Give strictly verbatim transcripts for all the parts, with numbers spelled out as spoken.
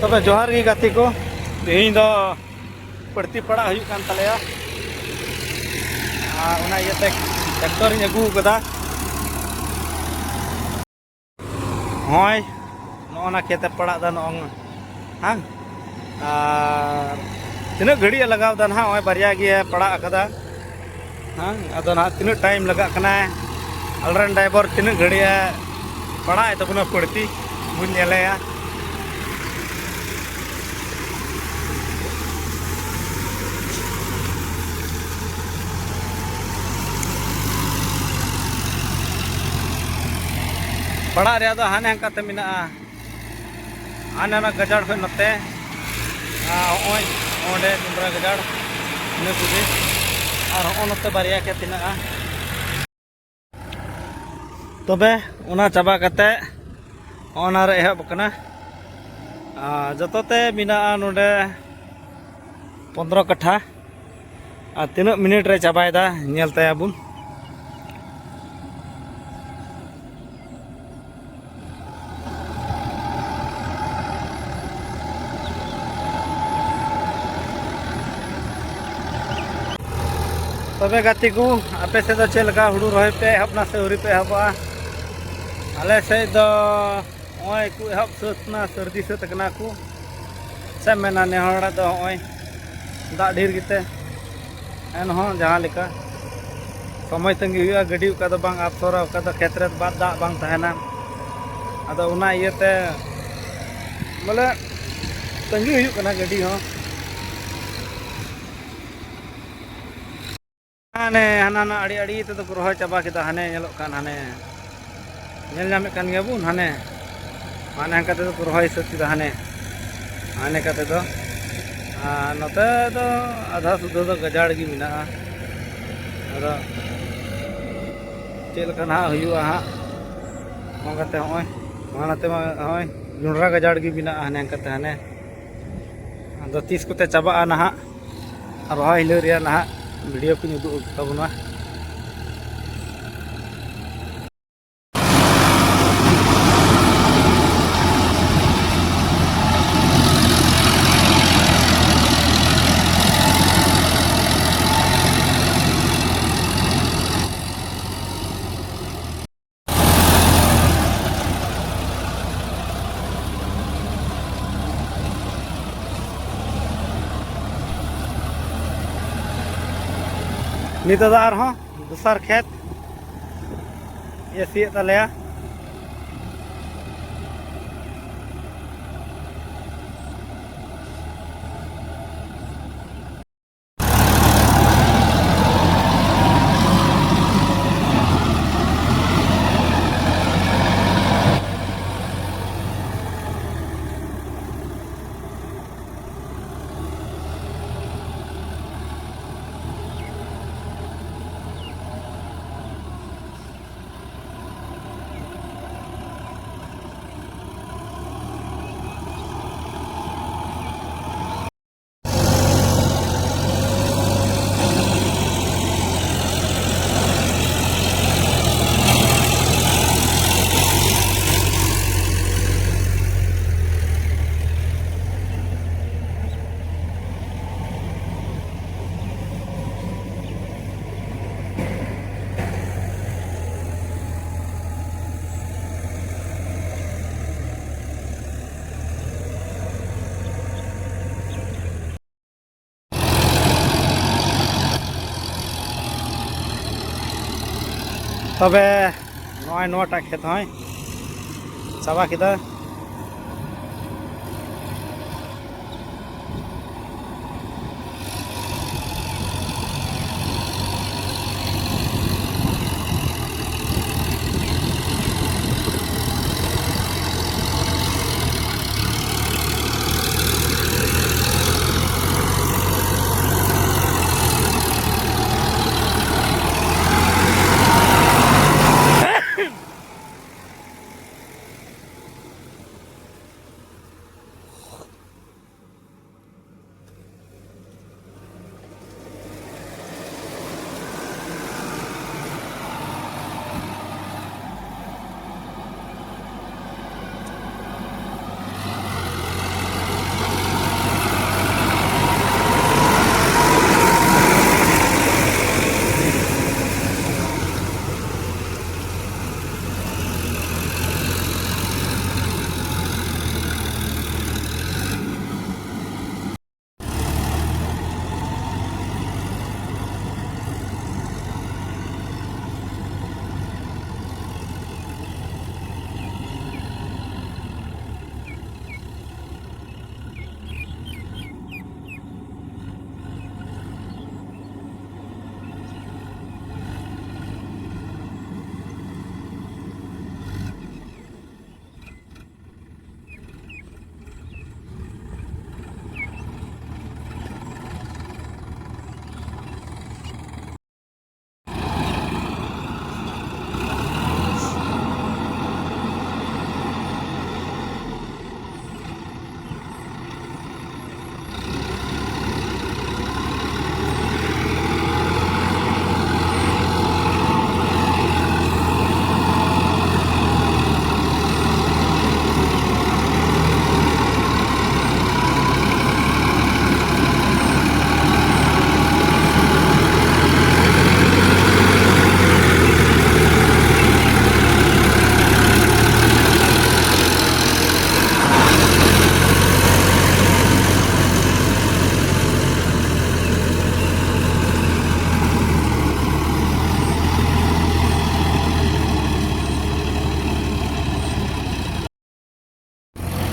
ᱛᱚᱵᱮ ᱡᱚᱦᱟᱨ ᱜᱮ ᱜᱟᱛᱮ ᱠᱚ, ᱛᱮᱦᱮᱧ ᱫᱚ ᱯᱟᱹᱲᱛᱤ ᱯᱟᱲᱟᱜ ᱦᱩᱭᱩᱜ ᱠᱟᱱ ᱛᱟᱞᱮᱭᱟ, ᱟᱨ ᱚᱱᱟ ᱤᱭᱟᱹᱛᱮ ᱴᱨᱟᱠᱴᱚᱨ ᱤᱧ ᱟᱹᱜᱩ ᱟᱠᱟᱫᱟ᱾ ᱦᱚᱸᱜᱼᱚᱭ ᱱᱚᱜᱼᱚ ᱱᱟ ᱠᱷᱮᱛ ᱮ ᱯᱟᱲᱟᱜ ᱫᱟ ᱱᱚᱜᱼᱚ ᱱᱟ, ᱦᱮᱸ᱾ ᱟᱨ ᱛᱤᱱᱟᱹᱜ ᱜᱷᱟᱹᱲᱤᱡ ᱮ ᱞᱟᱜᱟᱣ ᱫᱟ ᱱᱟᱦᱟᱜ, ᱱᱚᱜᱼᱚᱭ ᱵᱟᱨᱭᱟ ᱜᱮ ᱯᱟᱲᱟᱜ ᱟᱠᱟᱫᱟ, ᱦᱮᱸ᱾ ᱟᱫᱚ ᱱᱟᱦᱟᱜ ᱛᱤᱱᱟᱹᱜ ᱴᱟᱭᱤᱢ ᱞᱟᱜᱟᱜ ᱠᱟᱱᱟ, ᱟᱞᱮᱨᱮᱱ ᱰᱨᱟᱭᱵᱷᱟᱨ ᱛᱤᱱᱟᱹᱜ ᱜᱷᱟᱹᱲᱤᱡ ᱮ ᱯᱟᱲᱟᱜ ᱮ ᱛᱟᱵᱚᱱᱟ ᱯᱟᱹᱲᱛᱤ, ᱵᱚᱱ ᱧᱮᱞᱮᱭᱟ᱾ ᱯᱟᱲᱟᱜ ᱨᱮᱭᱟᱜ ᱫᱚ ᱦᱟᱱᱮ ᱦᱟᱱᱠᱟᱛᱮ ᱢᱮᱱᱟᱜᱼᱟ, ᱦᱟᱱᱮ ᱚᱱᱟ ᱜᱟᱡᱟᱲ ᱠᱷᱚᱱ ᱱᱚᱛᱮ, ᱟᱨ ᱦᱚᱸᱜᱼᱚᱭ ᱚᱸᱰᱮ ᱰᱩᱢᱨᱟ ᱜᱟᱡᱟᱲ, ᱤᱱᱟᱹ ᱠᱚᱜᱮ᱾ ᱟᱨ ᱦᱚᱸᱜᱼᱚ ᱱᱚᱛᱮ ᱵᱟᱨᱭᱟ ᱠᱷᱮᱛ ᱦᱮᱱᱟᱜᱼᱟ᱾ ᱛᱚᱵᱮ ᱚᱱᱟ ᱪᱟᱵᱟ ᱠᱟᱛᱮ ᱦᱚᱸᱜᱼᱚ ᱱᱟ ᱨᱮ ᱮᱦᱚᱵ ᱟᱠᱟᱱᱟ᱾ ᱟᱨ ᱡᱚᱛᱚ ᱛᱮ ᱢᱮᱱᱟᱜᱼᱟ ᱱᱚᱰᱮ ᱯᱚᱱᱫᱽᱨᱚ ᱠᱟᱴᱷᱟ᱾ ᱟᱨ ᱛᱤᱱᱟᱹᱜ ᱢᱤᱱᱤᱴ ᱨᱮ ᱪᱟᱵᱟᱭᱮᱫᱟ, ᱧᱮᱞ ᱛᱟᱭᱟᱵᱚᱱ᱾ ᱛᱚᱵᱮ ᱜᱟᱛᱮ ᱠᱚ, ᱟᱯᱮ ᱥᱮᱫ ᱫᱚ ᱪᱮᱫ ᱞᱮᱠᱟ, ᱦᱩᱲᱩ ᱨᱚᱦᱚᱭ ᱯᱮ ᱮᱦᱚᱵ ᱱᱟ ᱥᱮ ᱟᱹᱣᱨᱤ ᱯᱮ ᱮᱦᱚᱵᱚᱜᱼᱟ? ᱟᱞᱮ ᱥᱮᱫ ᱫᱚ ᱱᱚᱜᱼᱚᱭ ᱠᱚ ᱮᱦᱚᱵ ᱥᱟᱹᱛ ᱱᱟ, ᱥᱟᱹᱨᱫᱤ ᱥᱟᱹᱛ ᱟᱠᱟᱱᱟ ᱠᱚ᱾ ᱪᱮᱫ ᱮᱢ ᱢᱮᱱᱟ, ᱱᱮ ᱦᱚᱲᱟᱜ ᱫᱚ ᱱᱚᱜᱼᱚᱭ ᱫᱟᱜ ᱰᱷᱮᱨ ᱜᱮᱛᱮ, ᱮᱱᱦᱚᱸ ᱡᱟᱦᱟᱸ ᱞᱮᱠᱟ ᱥᱚᱢᱚᱭ ᱛᱟᱺᱜᱤ ᱦᱩᱭᱩᱜᱼᱟ, ᱜᱟᱹᱰᱤ ᱚᱠᱟ ᱫᱚ ᱵᱟᱝ ᱟᱯᱥᱚᱨᱟ, ᱚᱠᱟ ᱫᱚ ᱠᱷᱮᱛ ᱨᱮ ᱵᱟᱫ ᱫᱟᱜ ᱵᱟᱝ ᱛᱟᱦᱮᱱᱟ᱾ ᱟᱫᱚ ᱚᱱᱟ ᱤᱭᱟᱹᱛᱮ ᱵᱚᱞᱮ ᱛᱟᱺᱜᱤ ᱦᱩᱭᱩᱜ ᱠᱟᱱᱟ ᱜᱟᱹᱰᱤ ᱦᱚᱸ᱾ ᱦᱟᱱᱮ ᱦᱟᱱᱟ ᱱᱟ ᱟᱲᱮ ᱟᱲᱮ ᱛᱮᱫᱚ ᱠᱚ ᱨᱚᱦᱚᱭ ᱪᱟᱵᱟ ᱠᱮᱫᱟ, ᱦᱟᱱᱮ ᱧᱮᱞᱚᱜ ᱠᱟᱱ, ᱦᱟᱱᱮ ᱧᱮᱞ ᱧᱟᱢᱮᱫ ᱠᱟᱱ ᱜᱮᱭᱟ ᱵᱚᱱ, ᱦᱟᱱᱮ ᱦᱟᱱᱮ ᱦᱟᱱᱠᱟ ᱛᱮᱫᱚ ᱠᱚ ᱨᱚᱦᱚᱭ ᱥᱟᱹᱛ ᱠᱮᱫᱟ, ᱦᱟᱱᱮ ᱦᱟᱱᱮ ᱠᱟᱛᱮ ᱫᱚ᱾ ᱟᱨ ᱱᱚᱛᱮ ᱫᱚ ᱟᱫᱷᱟ ᱥᱩᱫᱷᱟᱹ ᱫᱚ ᱜᱟᱡᱟᱲ ᱜᱮ ᱢᱮᱱᱟᱜᱼᱟ᱾ ᱟᱫᱚ ᱪᱮᱫ ᱞᱮᱠᱟ ᱱᱟᱦᱟᱜ ᱦᱩᱭᱩᱜᱼᱟ ᱦᱟᱸᱜ, ᱚᱱᱠᱟᱛᱮ ᱦᱚᱸᱜᱼᱚᱭ ᱱᱚᱣᱟ ᱱᱚᱛᱮ ᱢᱟ ᱦᱚᱸᱜᱼᱚᱭ ᱡᱚᱸᱰᱨᱟ ᱜᱟᱡᱟᱲ ᱜᱮ ᱢᱮᱱᱟᱜᱼᱟ, ᱦᱟᱱᱮ ᱦᱟᱱᱠᱟᱛᱮ ᱦᱟᱱᱮ᱾ ᱟᱫᱚ ᱛᱤᱥ ᱠᱚᱛᱮ ᱪᱟᱵᱟᱜᱼᱟ ᱱᱟᱦᱟᱜ, ᱨᱚᱦᱚᱭ ᱦᱤᱞᱟᱹᱜ ᱨᱮᱭᱟᱜ ᱱᱟᱦᱟᱜ ᱵᱷᱤᱰᱤᱭᱳ ᱠᱚᱧ ᱩᱫᱩᱜ ᱛᱟᱵᱚᱱᱟ᱾ ᱱᱤᱛᱚᱜ ᱫᱚ ᱟᱨᱦᱚᱸ ᱫᱚᱥᱟᱨ ᱠᱷᱮᱛ ᱤᱭᱟᱹ ᱥᱤᱭᱮᱫ ᱛᱟᱞᱮᱭᱟ᱾ ᱛᱚᱵᱮ ᱱᱚᱜᱼᱚᱭ ᱱᱚᱣᱟᱴᱟᱜ ᱠᱷᱮᱛ ᱦᱚᱸᱭ ᱪᱟᱵᱟ ᱠᱮᱫᱟ᱾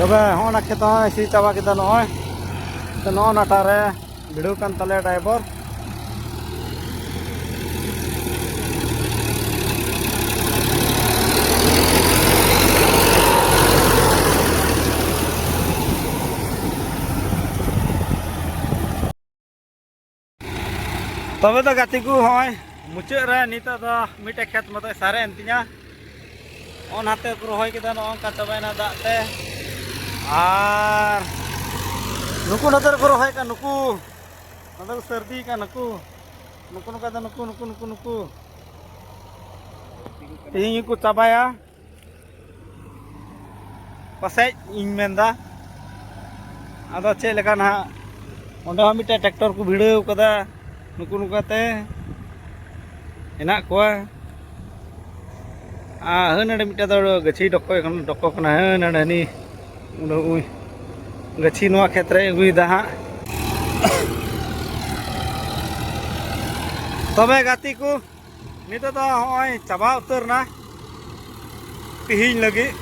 ᱛᱚᱵᱮ ᱦᱚᱸᱜᱼᱚ ᱱᱟ ᱠᱷᱮᱛ ᱦᱚᱸ ᱥᱤ ᱪᱟᱵᱟ ᱠᱮᱫᱟ ᱱᱚᱜᱼᱚᱭ᱾ ᱛᱚ ᱱᱚᱜᱼᱚ ᱱᱟᱴᱟ ᱨᱮ ᱵᱷᱤᱲᱟᱹᱣ ᱠᱟᱱ ᱛᱟᱞᱮᱭᱟ ᱰᱨᱟᱭᱵᱷᱟᱨ᱾ ᱛᱚᱵᱮ ᱫᱚ ᱜᱟᱛᱮ ᱠᱚ, ᱦᱚᱸᱜᱼᱚᱭ ᱢᱩᱪᱟᱹᱫ ᱨᱮ ᱱᱤᱛᱚᱜ ᱫᱚ ᱢᱤᱫᱴᱮᱡ ᱠᱷᱮᱛ ᱢᱚᱛᱚᱡ ᱥᱟᱨᱮᱡ ᱮᱱ ᱛᱤᱧᱟ᱾ ᱱᱚᱜᱼᱚ ᱱᱟᱛᱮ ᱠᱚ ᱨᱚᱦᱚᱭ ᱠᱮᱫᱟ, ᱱᱚᱜᱼᱚ ᱱᱚᱝᱠᱟ ᱪᱟᱵᱟᱭᱮᱱᱟ ᱫᱟᱜ ᱛᱮ᱾ ᱟᱨ ᱱᱩᱠᱩ ᱱᱚᱛᱮ ᱨᱮᱠᱚ ᱨᱚᱦᱚᱭ ᱠᱟᱱ, ᱱᱩᱠᱩ ᱱᱚᱛᱮ ᱠᱚ ᱥᱟᱹᱨᱫᱤ ᱠᱟᱱ, ᱱᱩᱠᱩ ᱱᱩᱠᱩ ᱱᱚᱝᱠᱟ ᱫᱚ ᱱᱩᱠᱩ ᱱᱩᱠᱩ ᱱᱩᱠᱩ ᱱᱩᱠᱩ ᱛᱮᱦᱮᱧ ᱜᱮᱠᱚ ᱪᱟᱵᱟᱭᱟ᱾ ᱯᱟᱥᱮᱡ ᱤᱧ ᱢᱮᱱᱫᱟ᱾ ᱟᱫᱚ ᱪᱮᱫ ᱞᱮᱠᱟ ᱱᱟᱦᱟᱜ, ᱚᱸᱰᱮ ᱦᱚᱸ ᱢᱤᱫᱴᱮᱱ ᱴᱨᱟᱠᱴᱚᱨ ᱠᱚ ᱵᱷᱤᱲᱟᱹᱣ ᱠᱟᱫᱟ, ᱱᱩᱠᱩ ᱱᱚᱝᱠᱟᱛᱮ ᱦᱮᱱᱟᱜ ᱠᱚᱣᱟ᱾ ᱟᱨ ᱦᱟᱹᱱ ᱱᱟᱰᱮ ᱢᱤᱫᱴᱮᱱ ᱫᱚ ᱜᱟᱹᱪᱷᱤ ᱰᱚᱠᱚ ᱠᱟᱱᱟ, ᱰᱚᱠᱚ ᱠᱟᱱᱟ, ᱦᱟᱹᱱ ᱱᱟᱰᱮ ᱦᱟᱹᱱᱤ ᱩᱰᱩᱠ ᱜᱟᱹᱪᱷᱤ ᱱᱚᱣᱟ ᱠᱷᱮᱛ ᱨᱮ ᱟᱹᱜᱩᱭᱮᱫᱟ ᱦᱟᱸᱜ᱾ ᱛᱚᱵᱮ ᱜᱟᱛᱮ ᱠᱚ, ᱱᱤᱛᱚᱜ ᱫᱚ ᱦᱚᱸᱜᱼᱚᱭ ᱪᱟᱵᱟ ᱩᱛᱟᱹᱨ ᱱᱟ ᱛᱤᱦᱤᱧ ᱞᱟᱹᱜᱤᱫ᱾